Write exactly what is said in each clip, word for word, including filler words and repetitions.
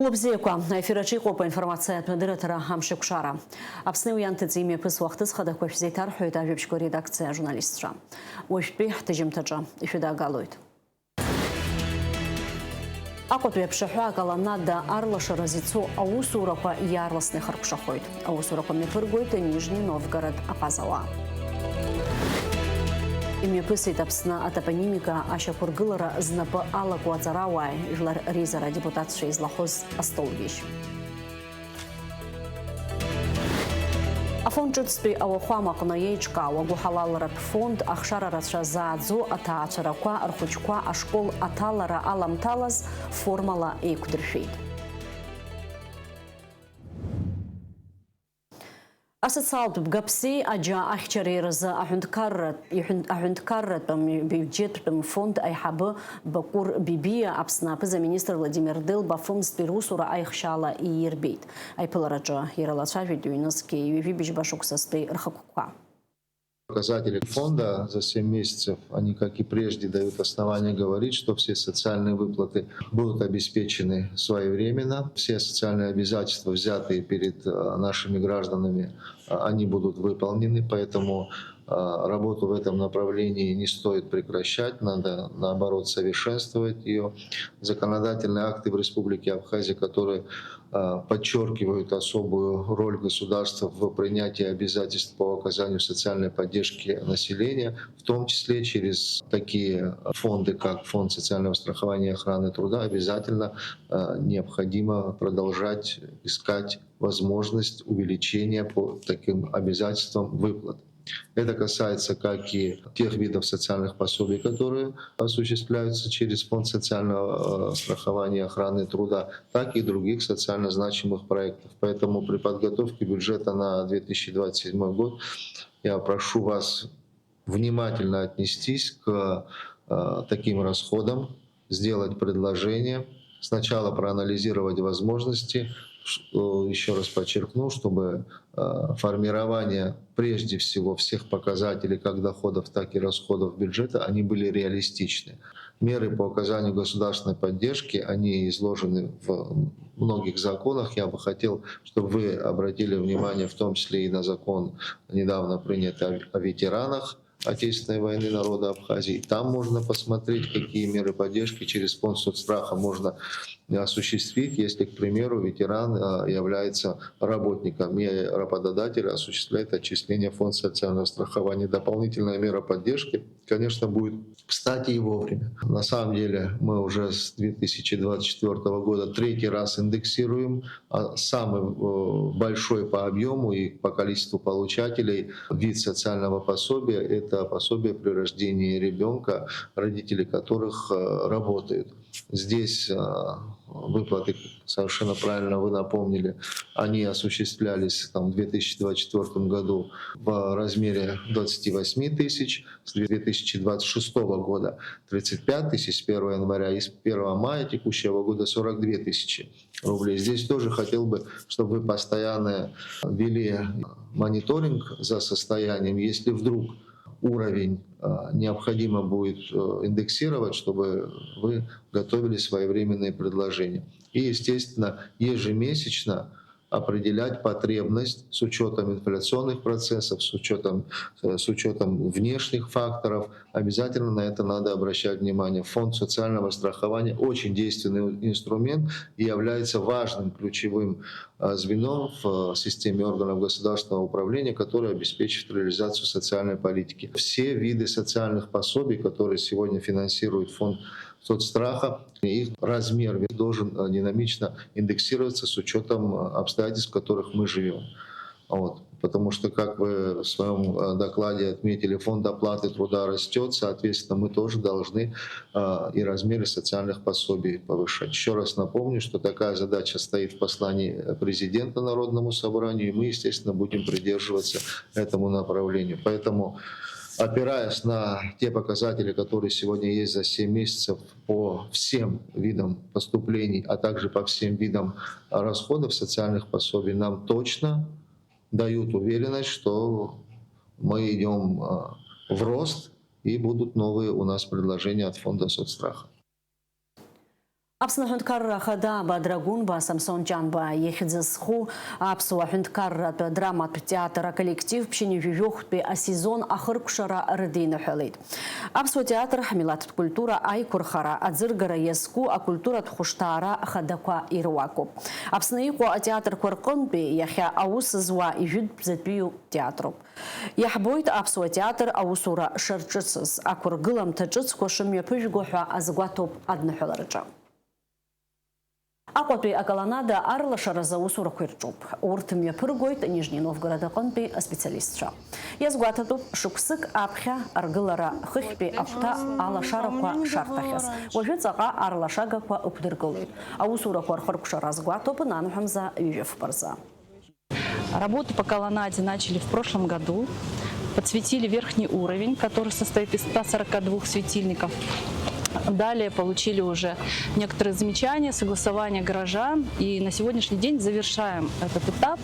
Лыбзиақәа, аефир аҿы иҟоуп аинформациатә адырраҭара Амшеикәшара. Аԥсны уи анҭыҵ имҩаԥысуа ахҭыс хадақәа шәзеиҭарҳәоит ажәабжьқәа редакциа ажурналистцәа. Уажәтәи ҳҭыжьымҭаҿы ишәыдаагалоит. Аҟәатәи аԥшаҳәа аколоннада арлашараз ицо аусурақәа иаарласны ихыркәшахоит. Аусурақәа мҩаԥыргоит Нижни Новгород аҟазауаа. Имҩаԥысит Аԥсны атопонимика ашьақәыргылара знапы алаку аҵарауааи жәлар реизара адепутатцәа излахәыз астолбыжь. Афонд ҿыцтәи ауахәама аҟны еиҿкаау агәыҳалалратә фонд ахшара рацәа зааӡо аҭаацәарақәа рхәыҷқәа ашкол аҭалара аламҭалаз формала еиқәдыршәеит. Асоциалтә бгаԥси аџьа ахьчареи рзы аҳәынҭқарратә, иҳәын-, аҳәынҭқарратәым биуџьеттәым фонд аиҳабы Бакәыр Бибиа Аԥсны аԥыза-министр Владимир Делба фондстәи русура аихшьаала иирбеит. Аиԥылараҿы ирылацәажәеит ҩнызқьи ҩажәи быжьба шықәсазтәи рхықәкқәа. Показатели фонда за семь месяцев, они, как и прежде, дают основание говорить, что все социальные выплаты будут обеспечены своевременно, все социальные обязательства, взятые перед, э, нашими гражданами, э, они будут выполнены, поэтому, э, работу в этом направлении не стоит прекращать, надо, наоборот, совершенствовать её. Законодательные акты в Республике Абхазия, которые, э, подчеркивают особую роль государства в принятии обязательств по оказанию социальной поддержки населения, в том числе через такие фонды, как Фонд социального страхования и охраны труда, обязательно, э, необходимо продолжать искать возможность увеличения по таким обязательствам выплат. Это касается как и тех видов социальных пособий, которые осуществляются через Фонд социального, э, страхования и охраны труда, так и других социально значимых проектов. Поэтому при подготовке бюджета на две тысячи двадцать седьмой год я прошу вас внимательно отнестись к, э, таким расходам, сделать предложение, сначала проанализировать возможности, ш-, э, ещё раз подчеркну, чтобы, э, формирование прежде всего всех показателей, как доходов, так и расходов бюджета, они были реалистичны. Меры по оказанию государственной поддержки, они изложены в многих законах. Я бы хотел, чтобы вы обратили внимание в том числе и на закон, недавно принятый, о, о ветеранах Отечественной войны народа Абхазии. Там можно посмотреть, какие меры поддержки через фонд соцстраха можно осуществить, если, к примеру, ветеран, э, является работником, и работодатель осуществляет отчисление в фонд социального страхования. Дополнительная мера поддержки, конечно, будет кстати и вовремя. На самом деле мы уже с две тысячи двадцать четвёртого года третий раз индексируем, а, самый, э, большой по объему и по количеству получателей вид социального пособия — это пособие при рождении ребёнка, родители которых, э, работают. Здесь, э, выплаты, совершенно правильно вы напомнили, они осуществлялись там в две тысячи двадцать четвёртом году в размере двадцати восьми тысяч, с две тысячи двадцать шестого года тридцать пять тысяч, с первого января и с первого мая текущего года сорок две тысячи рублей. Здесь тоже хотел бы, чтобы вы постоянно вели мониторинг за состоянием. Если вдруг уровень, э, необходимо будет, э, индексировать, чтобы вы готовили своевременные предложения. И, естественно, ежемесячно определять потребность с учётом инфляционных процессов, с учётом, э, с учётом внешних факторов. Обязательно на это надо обращать внимание. Фонд социального страхования — очень действенный инструмент и является важным ключевым, э, звеном в, э, системе органов государственного управления, который обеспечивает реализацию социальной политики. Все виды социальных пособий, которые сегодня финансирует фонд соцстраха, их размер должен, э, динамично индексироваться с учётом, э, обстоятельств, в которых мы живём. Вот. Потому что, как вы в своём, э, докладе отметили, фонд оплаты труда растёт, соответственно, мы тоже должны, э, и размеры социальных пособий повышать. Ещё раз напомню, что такая задача стоит в послании, э, президента Народному собранию, и мы, естественно, будем придерживаться этому направлению. Поэтому, опираясь на те показатели, которые сегодня есть за семь месяцев по всем видам поступлений, а также по всем видам расходов социальных пособий, нам точно дают уверенность, что мы идём, э, в рост, и будут новые у нас предложения от фонда соцстраха. Аԥсны аҳәынҭқарра ахада Бадра Гәынба, Самсон Ҷанба ихьӡ зху аԥсуа ҳәынҭқарратә драматә театр аколлектив ԥшьынҩажәи жәохәтәи асезон ахыркәшара рыдиныҳәалеит. Аԥсуа театр ҳмилаҭтә культура аиқәырхара аӡыргара иазку акультуратә хәышҭаара хадақәа ируакуп. Аԥсны иҟоу атеатрқәа рҟынтәи иахьа аус зуа ижәытәӡатәиу театруп. Иаҳбоит аԥсуа театр аусура шарҿыцыз, ақәыргыламҭа ҿыцқәа шымҩаԥыжәго ҳәа азгәаҭоуп адныҳәалараҿы. Аҟәатәи аколоннада арлашаразы аусурақәа ирҿуп. Урҭ мҩаԥыргоит Нижни Новгород аҟынтәи аспециалистцәа. Иазгәаҭатәуп, шықәсык аԥхьа аргылара хыхьтәи ахәҭа алашарақәа шарҭахьаз. Уажәы ҵаҟа арлашагақәа ықәдыргылоит. Аусурақәа рхыркәшара азгәаҭоуп нанҳәамза ҩажәа фба рзы. Работы по колоннаде начали в прошлом году. Подсветили верхний уровень, который состоит из ста сорока двух светильников. Далее получили уже некоторые замечания, согласования горожан. И на сегодняшний день завершаем этот этап.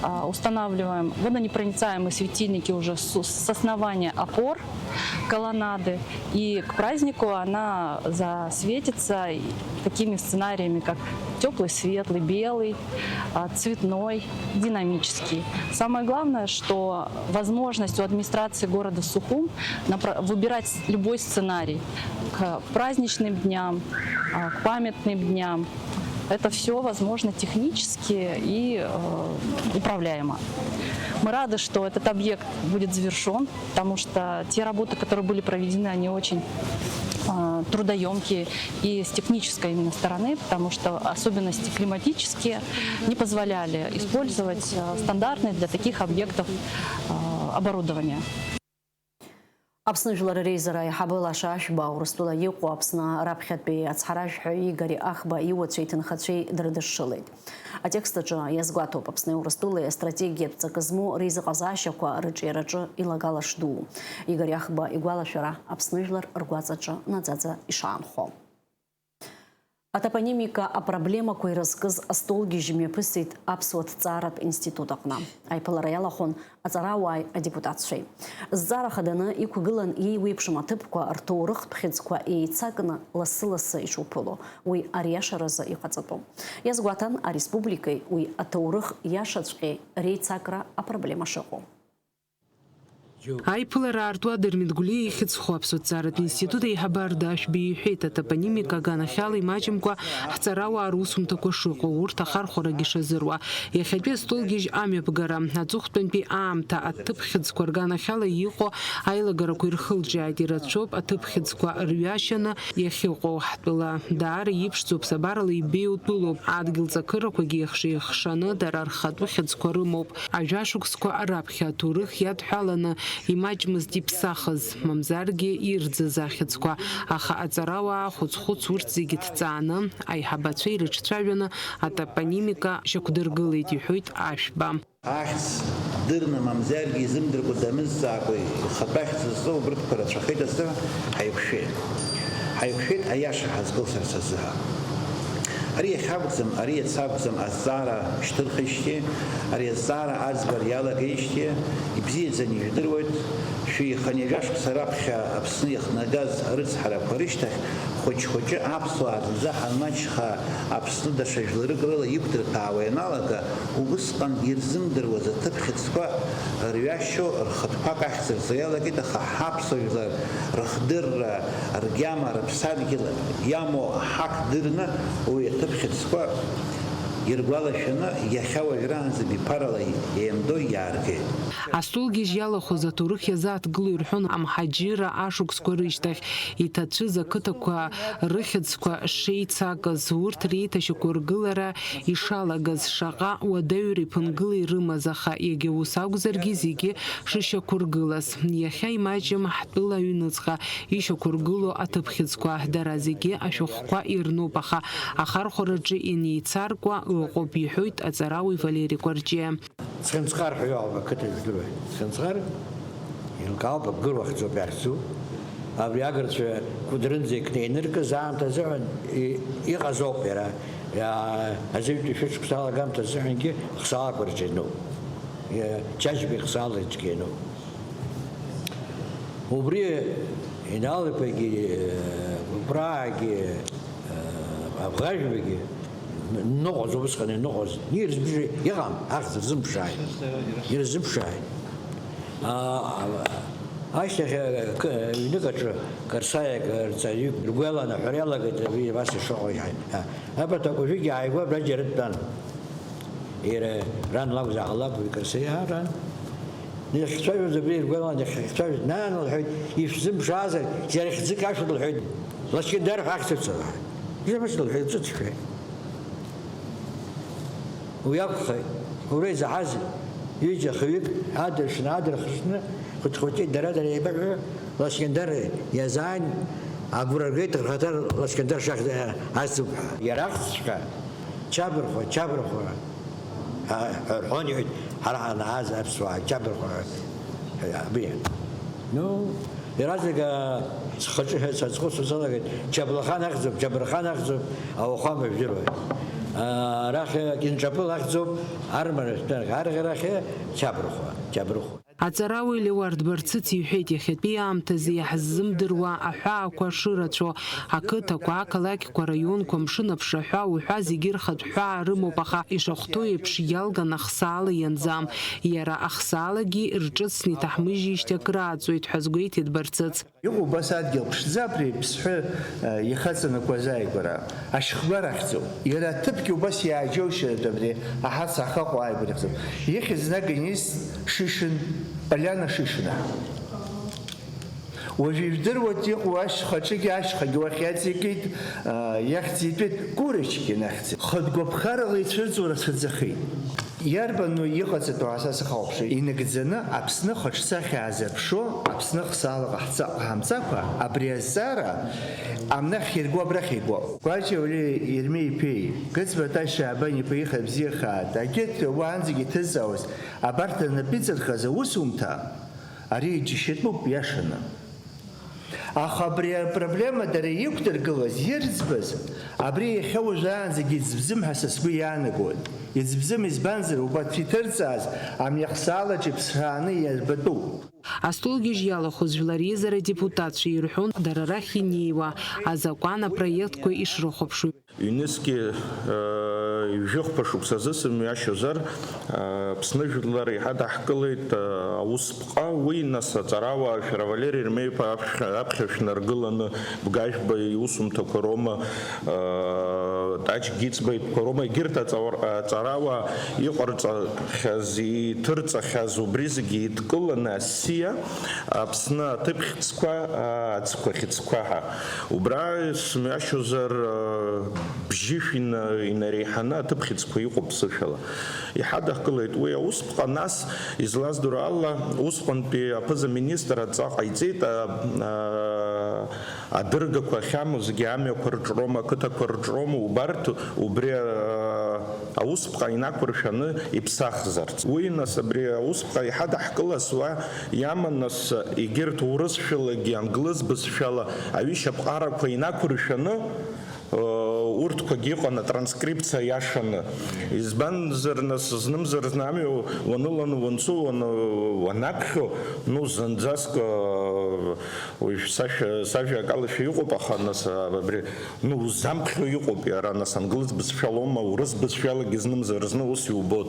А, устанавливаем водонепроницаемые светильники уже с, с основания опор колоннады. И к празднику она засветится такими сценариями, как теплый, светлый, белый, а, цветной, динамический. Самое главное, что возможность у администрации города Сухум напра-, выбирать с-, любой сценарий к праздничным дням, а, к памятным дням. Это всё возможно технически и, э, управляемо. Мы рады, что этот объект будет завершён, потому что те работы, которые были проведены, они очень, э, трудоёмкие и с технической именно стороны, потому что особенности климатические не позволяли использовать, э, стандартные для таких объектов, э, оборудование. Аԥсны Жәлар Реизара аиҳабы Лаша Ашәба Урыстәыла иҟоу Аԥсны раԥхьатәи ацҳаражәҳәаҩ Игори Ахба иуацәеи иҭынхацәеи дрыдышшылеит. Атекст аҿы иазгәаҭоуп Аԥсни Урыстәылеи астратегиатә ҵакы змоу реизыҟазаашьақәа рыҿиараҿы илагала шдуу. Игори Ахба игәалашәара Аԥсны Жәлар ргәаҵаҿы наӡаӡа ишаанхо. Атопонимика апроблемақәа ирызкыз астолгьежь мҩаԥысит Аԥсуа ҭҵааратә институт аҟны. Аиԥылара иалахәын аҵарауааи адепутатцәеи. Зҵаара хаданы иқәгылан иеиуеиԥшым аҭыԥқәа рҭоурыхтә хьыӡқәа еицакны лассы-лассы ишуԥыло. Уи ариашаразы иҟаҵатәуп. Иазгәаҭан ареспубликеи уи аҭоурых иашаҵәҟьеи реицакра апроблема шыҟоу. Аиԥылара аартуа Дырмит Гәлиа ихьӡ зху Аԥсуа ҭҵааратә институт аиҳабы Арда Ашәби иҳәеит, атопонимика аганахьала имаҷымкәа ҳҵарауаа русумҭақәа шыҟоу, урҭ ахархәарагьы шазыруа. Иахьатәи астолгьежь амҩаԥгара, аҵыхәтәантәи аамҭа аҭыԥ хьыӡқәа рганахьала иҟоу аилагарақәа ирхылҿиааит, ирацәоуп аҭыԥ хьыӡқәа рҩашьаны иахьыҟоу. Ҳтәыла даара иԥшӡоуп, ԥсабарала ибеиоу тәылоуп, адгьыл ҵакырақәагьы ихшеихшаны дара рхатәы хьыӡқәа рымоуп. Ажәашықәсқәа раԥхьа аҭоурых иадҳәаланы имаҷмызт иԥсахыз, мамзаргьы ирӡыз ахьӡқәа, аха аҵарауаа хәыц-хәыц урҭ зегьы ҭҵааны, аиҳабацәа ирыҿцәажәаны атопонимика шьақәдыргылеит, иҳәоит Ашәба. Ахьӡ дырны, мамзаргьы изымдыркәа, дамызҵаакәа ихатә ахьӡ зҵоу убырҭқәа рацәахеит азы ҳаиқәшәеит. Ҳаиқәшәеит аиаша ҳазкылсырц азыҳәа. Ари иахьакәӡам, ари иацы акәӡам азҵаара шьҭырхижьҭеи, ари азҵаара аӡбара иалагеижьҭеи, ибзиаӡаны ижәдыруеит, шәеиха ҩажәа шықәса раԥхьа Аԥсны иахнагаз арыцҳарақәа рышьҭахь, хәыҷ-хәыҷы аԥсуаа зынӡа ҳанмаҷха, Аԥсны даҽа жәларык рыла иқәдырҭәаауа ианалага, убысҟан ирзымдыруаз аҭыԥ хьыӡқәа рҩашьо, рхатәқәак ахьӡырҵо иалагеит, аха ҳаԥсуа жәлар рыхдырра, ргьама, рыԥсадгьыл иамоу аҳақ дырны, уи аҭыԥ хьыӡқәа иргәалашәаны, иахьа уажәраанӡа биԥарала еимдо иааргеит. Астолгьежь иалахәыз аҭоурых иазааҭгыло ирҳәон амҳаџьырра ашықәсқәа рышьҭахь иҭацәыз ақыҭақәа рыхьӡқәа шеицакыз, урҭ реиҭашьақәыргылара ишалагаз, шаҟа уадаҩра иԥынгылеи рымаз, аха иагьа ус акәзаргьы зегьы шышьақәыргылаз. Иахьа имаҷым ҳтәыла аҩныҵҟа ишьақәыргыло аҭыԥхьыӡқәа, дара зегьы ашәҟәқәа ирнуп, аха ахархәараҿы инеицаркуа ыҟоуп, иҳәоит аҵарауаҩ Валери Кәарҷиа. Цхинҵхар ҳәа иҟоуп ақыҭа, ижәдыруеит. Цхинҵхар, еилкаауп, Абгыруа ахьӡуп иахьӡу. Абри агырцәа Кәыдрынӡа икны иныркыз аамҭа азыҳәан и-, иҟаз ауп иара. Иа-, азыҩтәи шәышықәса алагамҭа азыҳәангьы хсаалақәа рҿы иануп. Иа-, Џьаџьба ихсаалаҿгьы иануп. Убри Инал-иԥагьы, Кәыпраагьы, Абӷажәбагьы ныҟәоз, убысҟан иныҟәоз, ирзымԥши-, иҟам, ахьӡ рзымԥшааит. Ирзымԥшааит. Аа, ашьҭахь, э, к-, ҩнык аҿы карсаиак, э, рҵаҩык ргәы иаланы аҳәара иалагеит, абри абас ишыҟоу иаҳ-, а, абарҭ акәажәыгьы ааигәа абра џьара дтәан. Иара ран лакәзар ҟалап, уи карсаиа ран. Иахьцәажәоз абри иргәалан, иахьцәажәоз, нан, лҳәеит, ишәзымԥшаазар, џьара хьӡык ашәа, лҳәеит, Лашкьындар ҳәа ахьӡ ацара. Ишәзымԥшыз, лҳәеит, ҿыцшәа. Уи акәхеит, уара изаҳаз ҩыџьа хҩык адыршны, адырхыхны, хәыҷ-хәыҷы дара-дара еибаҳәо, Лашкьындар иазааин, агәра ргеит, рхаҭар Лашкьындар шахь ацуп ҳәа. Иара ахьӡҵәҟьа, Чабырхәа, Чабырхәа. Ҳа, ҳәа рҳәон, иҳәеит, ҳара ҳанааз аԥсуаа, Чабырхәа, ҳәа, абри. Ну, иаразнак, а, схаҿы ҳәа сазхәыцуа салагеит, Чаблахан ахьӡуп, Чабырхан ахьӡуп, ауахәама жәдыруеит. А, арахь, а, Кинҿапыл ахьӡуп, армарахь, арӷьарахь, Чабырхәа, Чабырхәа. Аҵарауаҩ Леуард Барцыц иҳәеит, иахьатәи аамҭазы иаҳзымдыруа аҳәаақәа шырацәоу, ақыҭақәа, ақалақьқәа, араионқәа, амшын аԥшаҳәа уҳәа зегьы рхатә ҳәаа рымоуп, аха ишахәҭоу еиԥш иалган ахсаала ианӡам. Иара ахсаалагьы рҿыцны иҭаҳмыжьижьҭеи акры ааҵуеит ҳәа азгәеиҭеит Барцыц. Иҟоу убас адгьыл ԥшӡа абри аԥсҳәы, э, ихаҵанакуа азааигәара. Ашьхгәар ахьӡуп. Иара аҭыԥгьы убас иааџьоушьартә абри аҳаца ахаҟәа ааигәара ихьӡуп. Ихьӡ наган ист Шишин, Поляна Шишина. Уажә ижәдыруеит иҟоу ашьха аҿыгьы ашьхагьы уахь иаҵикит, а, иахьӡ итәит Курочкин ахьӡ. Хатә гәаԥхарала ицәырҵуа рацәаӡахеит. Иарбану иҟаҵатәу ҳәа са сыхәаԥшуеит. Инагӡаны Аԥсны хаҿсахьа аазырԥшуа, Аԥсны ахсаала ҟаҳҵа-, ҟаҳамҵакәа, абри азҵаара амнахь ирго, абрахь ирго. Гәаџьа Валери Ермеи-иԥеи, Гыцба Ташьа Абан-иԥа ихадбзиахааит, агьырҭ уаанӡагьы иҭызҵаауаз, абарҭ рнапы иҵырхыз аусумҭа, ари иџьашьатәуп иашаны. Аха абри апроблема дара иқәдыргылаз, ирӡбаз, абри иахьа уажәраанӡагьы иӡбӡым ҳәа са сгәы иаанагоит. Иӡбӡым, избанзар, убарҭ иҭырҵааз амҩахсаалаҿ иԥсрааны иарбатәуп. Астолгьежь иалахәыз жәлар реизара адепутатцәа ирҳәон дара рахь инеиуа азакәан апроектқәа ишрыхәаԥшуа. Ҩнызқьи, э, ҩажәи хәба шықәсазы сымҩашьозар, э, Аԥсны жәлар иҳадаҳкылеит, э, аусԥҟа, уи, нас, аҵарауаа, шәара Валери Ермеи-иԥа аԥхьа, аԥхьа шәнаргыланы, Бгажәба иусумҭақәа роума, э, Таҷ Гиҵба итәқәа роума, егьырҭ аҵауар-, аҵарауаа иҟарҵахьаз, иҭырҵахьаз, убри зегьы идкыланы асиа Аԥсны аҭыԥ хьӡқәа, аӡқәа хьӡқәа ҳәа. Убра сымҩашьозар, бжьышә ина-, инареиҳаны аҭыԥ хьыӡқәа иҟоуп ԥсышәала. Иҳадаҳкылеит уи аусԥҟа, нас, излаздыруа ала, усҟантәи аԥыза-министр адҵа ҟаиҵеит, а, а, адыргақәа ахьамоу зегьы амҩақәа рҿроума, ақыҭақәа рҿроума, убарҭ убри, а, аусԥҟа инақәыршәаны иԥсахзарц. Уи, нас, абри аусԥҟа иҳадаҳкылаз уа иаман, нас, егьырҭ урысшәалагьы англыз бызшәала аҩышьаԥҟарақәа инақәыршәаны, урҭқәагьы ыҟан атранскрипциа иашаны. Избанзар, нас, знымзар зны амҩа уаныланы уанцо, уан-, уанаԥхьо, ну, зынӡаск, уажә сашәа, сажәа акалашәа иҟоуп, аха, нас, абри, ну, узамԥхьо иҟоуп иара, нас, англыз бызшәалоума, урыс бызшәалагьы знымзар зны ус иубоит.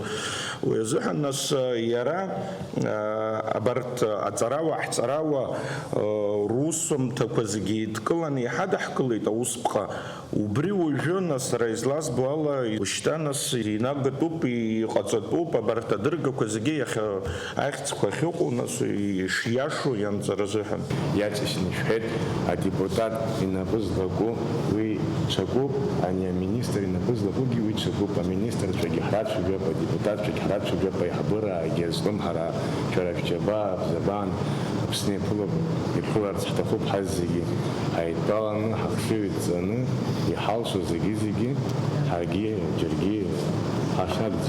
Уи азыҳәан, нас, иара, а, абарҭ аҵарауаа, ҳҵарауаа, а, русумҭақәа зегьы еидкыланы иҳадаҳкылеит аусԥҟа. Убри уажәы, нас, сара излазбо ала, ушьҭа, нас, инагатәуп, иҟаҵатәуп, абарҭ адыргақәа зегьы иахьа ахьӡқәа ахьыҟоу, нас, ишиашоу ианҵара азыҳәан. Иаҵшьны ишәҳәеит, адепутат инапы злаку уи ҽакуп, ани аминистр инапы злакугьы уи ҽакуп, аминистрцәагьы ҳрацәажәап, адепутатцәагьы ҳрацәажәап, аиҳабыраагьы азҿлымҳараа, шәара шәџьабаа, бзабаан, Аԥсны иԥылап, иԥыларц ҳҭахуп ҳаззегьы. Ҳаидтәаланы, ҳахшыҩ ҵаны, иҳалшо зегьы-зегьы, ҳаргьы, џьаргьы, Ашәарӡ.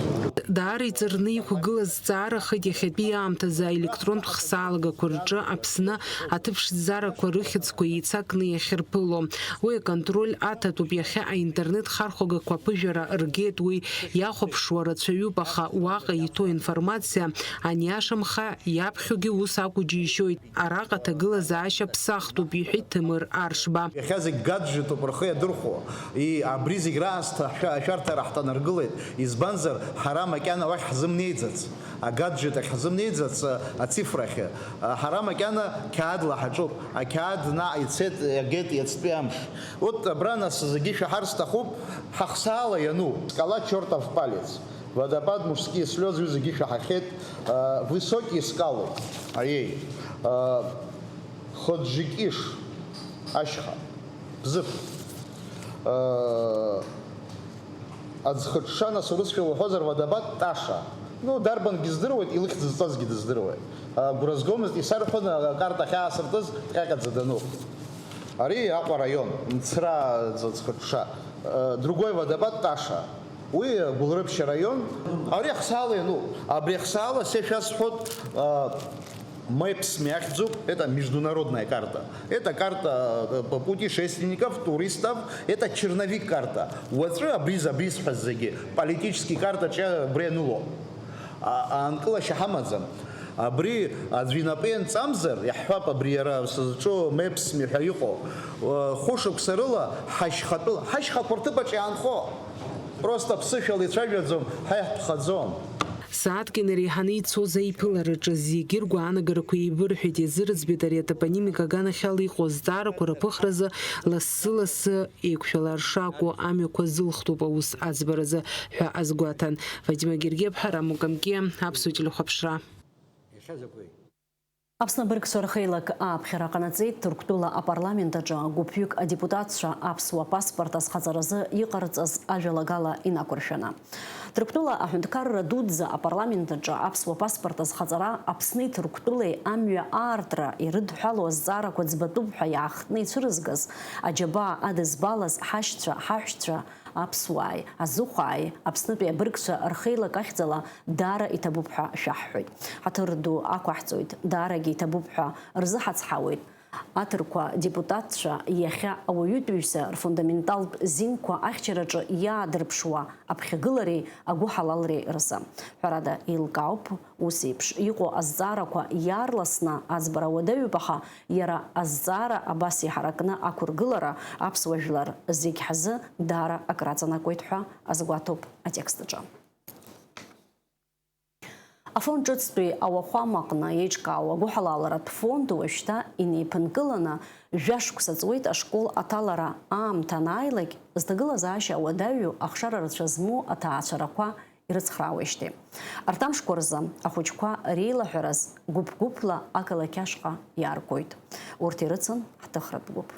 Даара иҵарны иқәгылаз зҵаарахеит иахьатәи аамҭазы аелектронтә хсаалагақәа рҿы Аԥсны аҭыԥшӡарақәа рыхьӡқәа еицакны иахьырԥыло. Уи аконтроль аҭатәуп, иахьа аинтернет хархәагақәа аԥыжәара ргеит, уи иахәаԥшуа рацәаҩуп, аха уаҟа иҭоу информациа аниашамха иаԥхьогьы ус акәу џьишьоит. Араҟа аҭагылазаашьа ԥсахтәуп, иҳәеит Ҭемыр Аршба. Иахьа зегь гаджетуп рхы иадырхәо, и, абри зегь раасҭа ашәа-, ашәарҭара ҳҭанаргылеит, избанзар, ҳара макьана уахь ҳзымнеиӡац, агаджет ахь ҳзымнеиӡац, а, ацифра ахьы. А, ҳара макьана қьаадла ҳаҿуп, ақьаад наҟ ицеит, иагеит иацтәи амш. Урҭ абра нас зегьы шәаҳар сҭахуп, ҳахсаала иану, скала чёртов палец, водопад мужские слёзы, уи зегьы шәаҳахьеит, а, высокие скалы, аиеи, а, Ходжикиш, ашьха, Бзыԥ, э, аӡхыҽҽа, нас урысшәа уҳәозар, водопад Таша. Ну, дарбангьы здыруеит, илыхьӡ зҵазгьы дыздыруеит. Агәра згомызт, исарҳәон, акарта ахьаасыртыз, дҟьаҟьаӡа дануп. Ари Аҟәа раион, Мцра аӡхыҽҽа. Э, другой водопад Таша. Уи Гәылрыԥшь араион. Ари ахсаала иануп. Абри ахсаала сашәасҳәоит, э, Maps-me ахьӡуп, это международная карта. Это карта, э, п-, путешественников, туристов, это черновик карта. Уаҵәы абри, абри исҳәаз зегьы, политический картаҿы абри аныло. А, аанкылашьа ҳамаӡам. Абри аӡәы инапы ианҵамзар, иаҳҳәап, абри иара сызҿу Maps-me ҳәа иҟоу, э, хәышықәса рыла ҳашьхатәыла, ҳашьхақәа рҭыԥаҿ иаанхо. Просто ԥсышәала ицәажәаӡом, ҳа иаҳԥхаӡом. Сааҭк инареиҳаны ицоз аиԥылараҿы зегьы ргәаанагарақәа еибырҳәеит, иазырӡбеит ари атопонимика аганахьала иҟоу азҵаарақәа рыԥыхразы лассы-лассы еиқәшәалар шакәу амҩақәа зылхтәуп аус аӡбаразы ҳәа азгәаҭан. Фатима Гергиаԥҳа, Рамо Камкиа, Аԥсуа телехәаԥшра. Аԥсны абыргцәа рхеилак ааԥхьара ҟанаҵеит, Ҭырқәтәыла апарламент аҿы гәыԥҩык адепутатцәа аԥсуа паспорт азхаҵаразы иҟарҵаз ажәалагала инақәыршәаны. Ҭырқәтәыла аҳәынҭқарра дуӡӡа апарламент аҿы аԥсуа паспорт азхаҵара Аԥсни Ҭырқәтәылеи амҩа аартра ирыдҳәалоу азҵаарақәа ӡбатәуп ҳәа иаахтны ицәырызгаз, аџьабаа адызбалаз ҳашьцәа, ҳаҳәшьцәа, аԥсуааи, азыхәааи, Аԥснытәи абыргцәа рхеилак ахьӡала даара иҭабуп ҳәа шәаҳҳәоит. Ҳаҭыр ду ақәаҳҵоит, даарагьы иҭабуп ҳәа рзыҳацҳауеит. Аҭырқәа депутатцәа иахьа ауаҩытәыҩса рфундаменталтә зинқәа ахьчараҿы иаадырԥшуа аԥхьагылареи агәыҳалалреи рзы. Ҳәарада, еилкаауп ус еиԥш иҟоу азҵаарақәа иаарласны аӡбара уадаҩуп, аха иара азҵаара абас иҳаракны ақәыргылара аԥсуа жәлар зегь ҳзы даара акраҵанакуеит ҳәа азгәаҭоуп атекст аҿы. Афонд ҿыцтәи ауахәамаҟны еиҿкаау агәыҳалалратә фонд уажәшьҭа инеиԥынкыланы жәа-шықәса ҵуеит ашкол аҭалара аамҭа анааилак, зҭагылазаашьа ауадаҩу ахшара рацәа змоу аҭаацәарақәа ирыцхраауеижьҭеи. Арҭ амшқәа рзы ахәыҷқәа реилаҳәараз гәыԥ-гәыԥла ақалақь ашҟа иааргоит. Урҭ ирыцын ҳҭыхратә гәыԥ.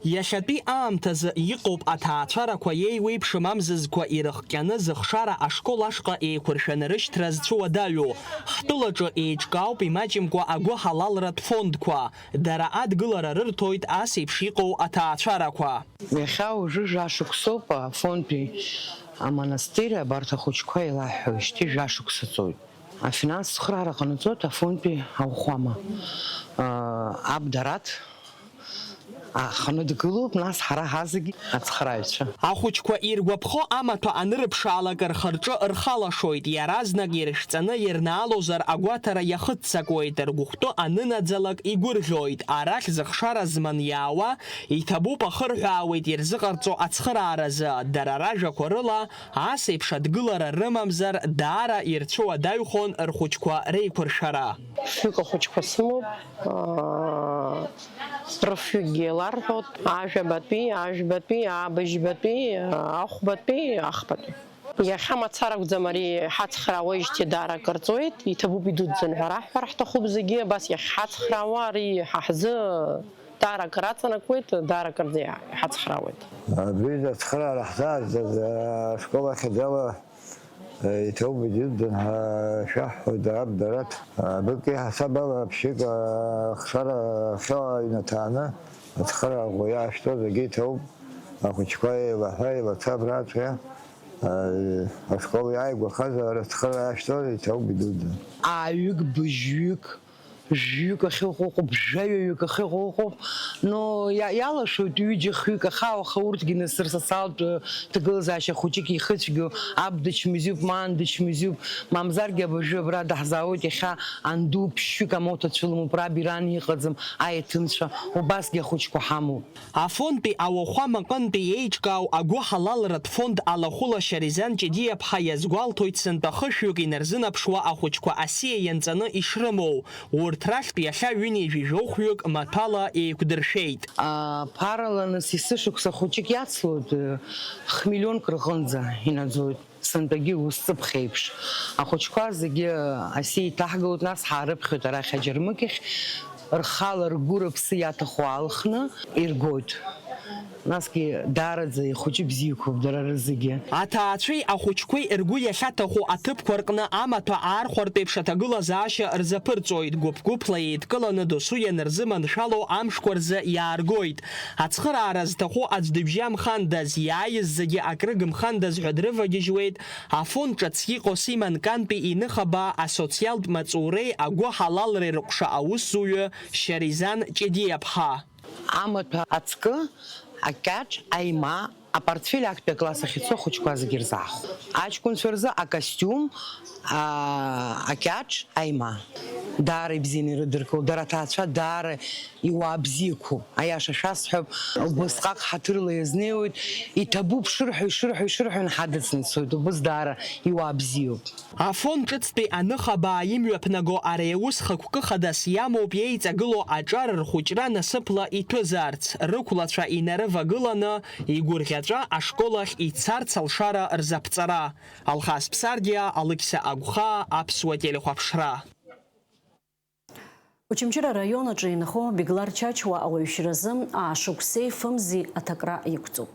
Иахьатәи аамҭазы иҟоуп аҭаацәарақәа еиуеиԥшым амзызқәа ирыхҟьаны зыхшара ашкол ашҟа еиқәыршәаны рышьҭра зцәуадаҩу. Ҳтәылаҿы еиҿкаауп имаҷымкәа агәыҳалалратә фондқәа. Дара адгылара рырҭоит ас еиԥш иҟоу аҭаацәарақәа. Иахьа уажәы жәа-шықәсоуп афондтәи амонастыр абарҭ ахәыҷқәа еилаҳҳәоижьҭеи, жәа-шықәса ҵуеит. Афинанстә цхыраара ҟанаҵоит афондтәи ауахәама, аа, аб Дараҭ аханы дгылоуп, нас ҳара ҳазегь ацхырааҩцәа. Ахәыҷқәа иргәаԥхо амаҭәа анырыԥшаалак рхы-рҿы рхалашоит, иаразнак ирышәҵаны ирнаалозар агәаҭара иахыццакуеит, ргәыхәтәы анынаӡалак игәырӷьоит, арахь зыхшара зман иаауа, иҭабуп ахырҳәаауеит ирзыҟарҵо ацхырааразы, дара ражәақәа рыла, ас еиԥш адгылара рымамзар, даара ирцәуадаҩхон рхәыҷқәа реиқәыршәара. Фҩык ахәыҷқәа сымоуп, аа, рыфҩыкгьы еиларҳәоит, ажәабатәи, ажәбатәи, абыжьбатәи, ахәбатәи, ахԥатәи. Иахьа мацара акәӡам ари ҳацхраауеижьҭеи даара акыр ҵуеит, иҭабуп идуӡӡан ҳәа раҳҳәар ҳҭахуп зегьы, абас иахьҳацхраауа ари ҳа ҳзы даара акыр аҵанакуеит, даара акырӡа иҳацхраауеит. Абри ацхыраара ҳзаазгаз ашкол ахьӡала иҭоуп, идуӡӡан ҳәа шәаҳҳәоит, аб Дараҭ. Абык иаҳасаб ала ԥшьҩык ахшара ахьоу аҩнаҭааны ацхыраара ӷәӷәа иаашәҭуа зегьы иҭоуп. Ахәыҷқәа еилаҳәа, еилаца абраҵәҟьа Ашкол иааигәахаз арыцхыра ашьҭоуп, иҭоуп идуӡӡан. Ааҩык, быжьҩык, жәҩык ахьыҟоу ыҟоуп, жәаҩаҩык ахьыҟоу ыҟоуп. Но иа-, иалашоит ҩыџьа-хҩык, аха, аха урҭгьы нас рсоциалтә, э, ҭагылазаашьа хәыҷык ихыцәгьоу, аб дычмазаҩуп, маан дычмазаҩуп, мамзаргьы абыржәы абра даҳзаауеит, иахьа анду ԥшьҩык амоҭацәа лымоуп, раб иран иҟаӡам, аеҭынцәа, убасгьы ахәыҷқәа ҳамоуп. Афонтәи ауахәама аҟынтәи еиҿкаау агәыҳалалратә фонд алахәыла Шьаризан Ҷедиаԥҳа иазгәалҭоит, сынтәа хышәҩык инарзынаԥшуа ахәыҷқәа асиа ианҵаны ишрымоу. Урҭ рахьтә иахьа ҩынҩажәи жәохәҩык маҭәала еиқәдыршәеит. Аԥарала нас есышықәса хәыҷык иацлоит, хмиллионк рҟынӡа инаӡоит. Сынтәагьы ус ҵыԥх еиԥш. Ахәыҷқәа зегьы асиа иҭаҳгалоит, нас ҳаарыԥхьоит арахь аџьармыкьахь, рхала ргәы рыԥсы иаҭаху аалхны иргоит. Насгьы даараӡа ихәыҷы бзиақәоуп дара рызегьы. Аҭаацәеи ахәыҷқәеи ргәы иахьаҭаху аҭыԥқәа рҟны амаҭәа аархәартә еиԥш аҭагылазаашьа рзаԥырҵоит, гәыԥ-гәыԥла еидкыланы досу ианырзыманшәало амшқәа рзы иааргоит. Ацхыраара зҭаху аӡә дыбжьамхандаз, иааиз зегьы акрыгымхандаз ҳәа дрывагьежьуеит афонд ҿыц иҟоу Симон Кантәи иныхабаа асоциалтә маҵуреи агәыҳалалреи рыҟәша аусзуҩы Шьаризан Ҷедиаԥҳа. Амаҭәа ацкы, акьаҿ, аима, апортфель актәи акласс ахь ицо ахәыҷқәа зегьы рзаахәо. Аҷкәынцәа рзы акостиум, аа, акьаҿ, аима. Даара ибзианы ирыдыркыло, дара аҭаацәа даара иуаа бзиақәоуп. Аиаша шәасҳәап, убысҟак ҳаҭырла иазнеиуеит, иҭабуп шырҳәо, ишырҳәо, ишырҳәо, инҳадыҵны ицоит, убыс даара иуаа бзиоуп. Афон ҿыцтәи аныхабаа имҩаԥнаго ари аус хықәкы хадас иамоуп иеиҵагылоу аҿар рхәыҷра насыԥла иҭәызаарц, рықәлацәа инарывагыланы, игәырӷьаҵәа ашкол ахь ицарц алшара рзаԥҵара. Алхас Ԥсардиа, Алықьса Агәхаа, Аԥсуа телехәаԥшра. Очамчыра араион аҿы инхо Беглар Чачуа ауаҩшьразы аашықәсеи фымзи аҭакра иқәҵоуп.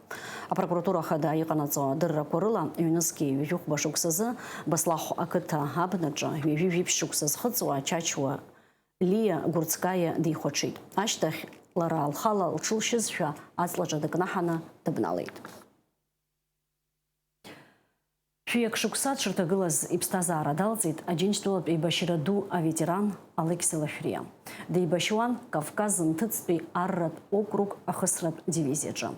Апрокуратура хада иҟанаҵо адыррақәа рыла, ҩнызқьи ҩажәихәба шықәсазы Баслахә ақыҭа абнаҿы ҩажәи жәиԥшь шықәса зхыҵуа Чачуа Лиа Гурцкаиа дихәаҽит. Ашьҭахь лара лхала лҽылшьызшәа аҵлаҿы дыкнаҳаны дыбналеит. Шәиак шықәса дшырҭагылаз иԥсҭазаара далҵит Аџьынџьтәылатә еибашьра ду аветеран Алықьса Лашәриа. Деибашьуан Кавказ нҭыҵтәи арратә округ ахысратә дивизиаҿы.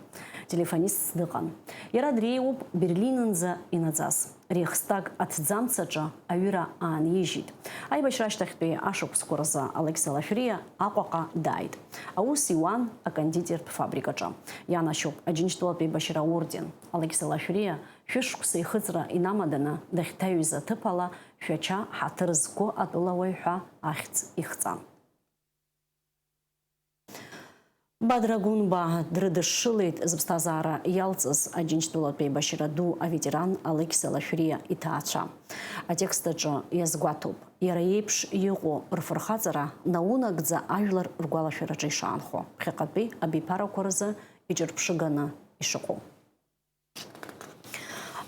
Телефонистс дыҟан. Иара дреиуоуп Берлинынӡа инаӡаз. Рейхстаг аҭӡамц аҿы аҩыра аанижьит. Аибашьра ашьҭахьтәи ашықәсқәа рзы Алықьса Лашәриа Аҟәаҟа дааит. Аус иуан акондитертә фабрикаҿы. Ианашьоуп Аџьынџьтәылатә еибашьра аорден. Алықьса Лашәриа шәышықәса ихыҵра инамаданы дахьҭаҩыз аҭыԥ ала Шәача ҳаҭыр зқәу атәылауаҩ ҳәа ахьӡ ихҵан. Бадра Гәынба дрыдышшылеит зыԥсҭазаара иалҵыз Аџьынџьтәылатә еибашьра ду аветеран Алықьса Лашәриа иҭаацәа. Атекст аҿы иазгәаҭоуп, иара иеиԥш иҟоу рфырхаҵара наунагӡа ажәлар ргәалашәараҿы ишаанхо, ԥхьаҟатәи абиԥарақәа рзы иҿырԥшыганы ишыҟоу.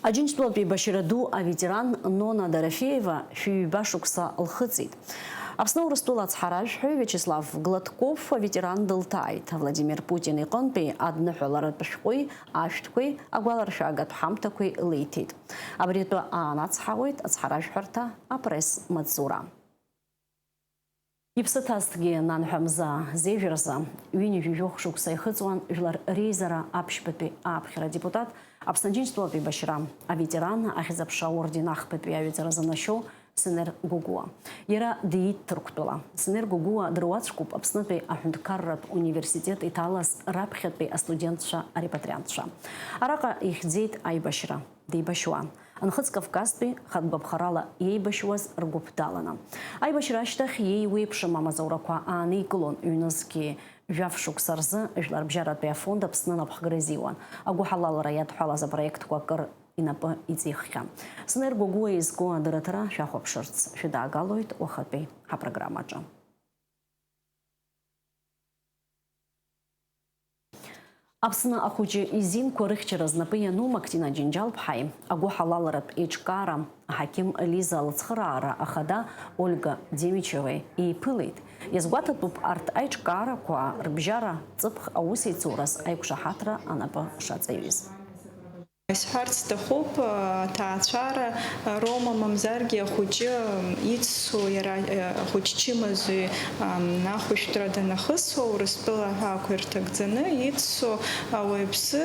Аџьынџьтәылатә еибашьра ду аветеран Нона Дорофеева шәи ҩба шықәса лхыҵит. Аԥсны Урыстәыла ацҳаражәҳәаҩ Виачеслав Гладков аветеран дылҭааит. Владимир Путин иҟынтәи адныҳәаларатә шәҟәи ашәҭқәеи агәаларшәагатә ҳамҭақәеи леиҭеит. Абри атәы аанацҳауеит ацҳаражәҳәарҭа апресс-маҵзура. Иԥсы ҭазҭгьы, нанҳәа мза, зежәа рзы, ҩынҩажәи жәохә шықәса ихыҵуан Жәлар Реизара аԥшьбатәи ааԥхьара адепутат, Аԥсны Аџьынџьтәылатә еибашьра аветеран, Ахьӡ-аԥша аорден ахԥатәи аҩаӡара занашьоу Сенер Гогуа. Иара диит Ҭырқәтәыла. Сенер Гогуа дыруаӡәкуп Аԥснытәи аҳәынҭқарратә университет иҭалаз раԥхьатәи астудентцәа арепатриантцәа. Араҟа ихьӡеит аибашьра. Деибашьуан. Нхыҵ Кавказтәи хатә гәаԥхарала иеибашьуаз ргәыԥ даланы. Аибашьра ашьҭахь иеиуеиԥшым амаҵурақәа ааникылон, ҩнызқьи жәаф шықәса рзы Жәларбжьаратәи афонд Аԥсны напхгара изиуан. Агәыҳалалра иадҳәалаз апроектқәа акыр инапы иҵиххьан. Сенер Гогуа изку адырраҭара шәахәаԥшырц шәыдаагалоит уахатәи ҳапрограммаҿы. Аԥсны ахәыҷы изинқәа рыхьчара знапы иану Мактина Џьынџьал-ԥҳаи агәыҳалалратә еиҿкаара аҳақьым Лиза лыцхыраара ахада Ольга Демичевеи еиԥылеит. Иазгәаҭатәуп арҭ аиҿкаарақәа рыбжьара ҵыԥх аусеицуразы аиқәшаҳаҭра анапы шаҵаҩыз. Исҳәарц сҭахуп, аҭаацәара роума, мамзаргьы ахәыҷы ицу, иара ахәыҷ чымазаҩ ахәышәтәра данахысуа, Урыстәыла аҳәаақәа ирҭагӡаны ицу ауаҩԥсы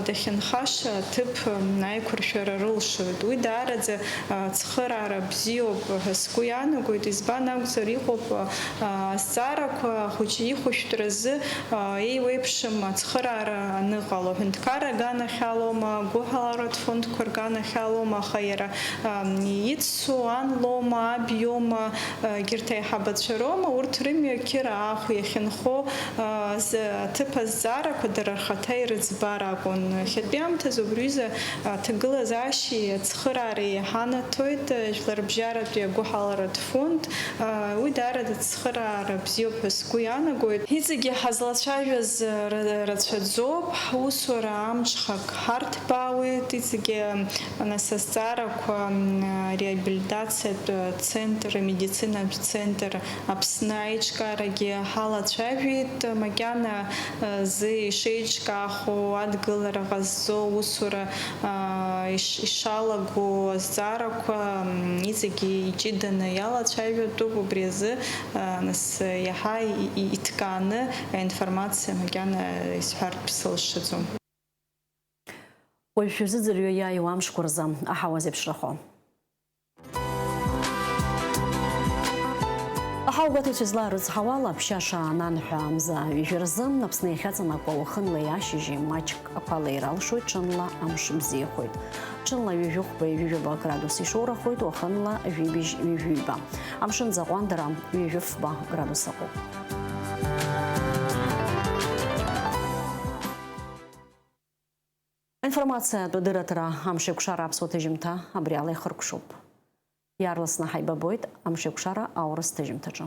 дахьынхаша аҭыԥ аиқәыршәара рылшоит. Уи даараӡа ацхыраара бзиоуп ҳәа сгәы иаанагоит, избан акәзар, иҟоуп азҵаарақәа ахәыҷы ихәышәтәразы еиуеиԥшым ацхыраара аныҟало, аҳәынҭқарра аганахьалоума, агәыҳаларатә фондқәа рганахьалоума, аха иара ицу ан лоума, аб иоума, егьырҭ аиҳабацәа роума, урҭ рымҩа қьыра аахә иахьынхо аҭыԥ азҵаарақәа дара рхаҭа ирыӡбар акәын. Иахьатәи аамҭазы убри аҩыза аҭагылазаашьеи ацхыраареи иҳанаҭоит жәларбжьаратәи агәыҳаларатә фонд. Уи даараӡа ацхыраара бзиоуп ҳәа сгәы иаанагоит. Иҵегьы ҳазлацәажәаз ра-, рацәаӡоуп. Ҳусура амҽхак ҳарҭбаауеит. Иҵегьы, нас, азҵаарақәа, м, реабилитациатә центр, амедицинатә центр Аԥсны аиҿкаарагьы ҳалацәажәеит. Макьана, э, зы ишеиҿкаахо, адгылара ҟазҵо, усура, а, иш-, ишалаго азҵаарақәа, м, иҵегьы иҷыданы иалацәажәатәуп. Убри азы, а, нас, иаҳа и-, и-, иҭкааны аинформациа макьана исҳәартә сылшаӡом. Уажә шәазыӡырҩы иааиуа амшқәа рзы аҳауа зеиԥшрахо. Аҳауагәаҭаҩцәа излаарыцҳауала, аԥшьа шаананҳәа амза ҩажәа рзы, Аԥсны иахьаҵанакуа уахынлеи ашьыжьи маҷк ақәа леира алшоит, ҽынла амш бзиахоит. Ҽынла ҩажәи хәба, ҩажәи жәаба градус ишоурахоит, уахынла жәибжь-ҩажәиба. Амшын аӡы аҟәандара ҩажәи фба градус акәуп. Аинформациатә дырраҭара Амшеикәшара аԥсуа ҭыжьымҭа абри ала ихыркәшоуп. Иаарласны ҳаибабоит Амшеикәшара аурыс ҭыжьымҭаҿы.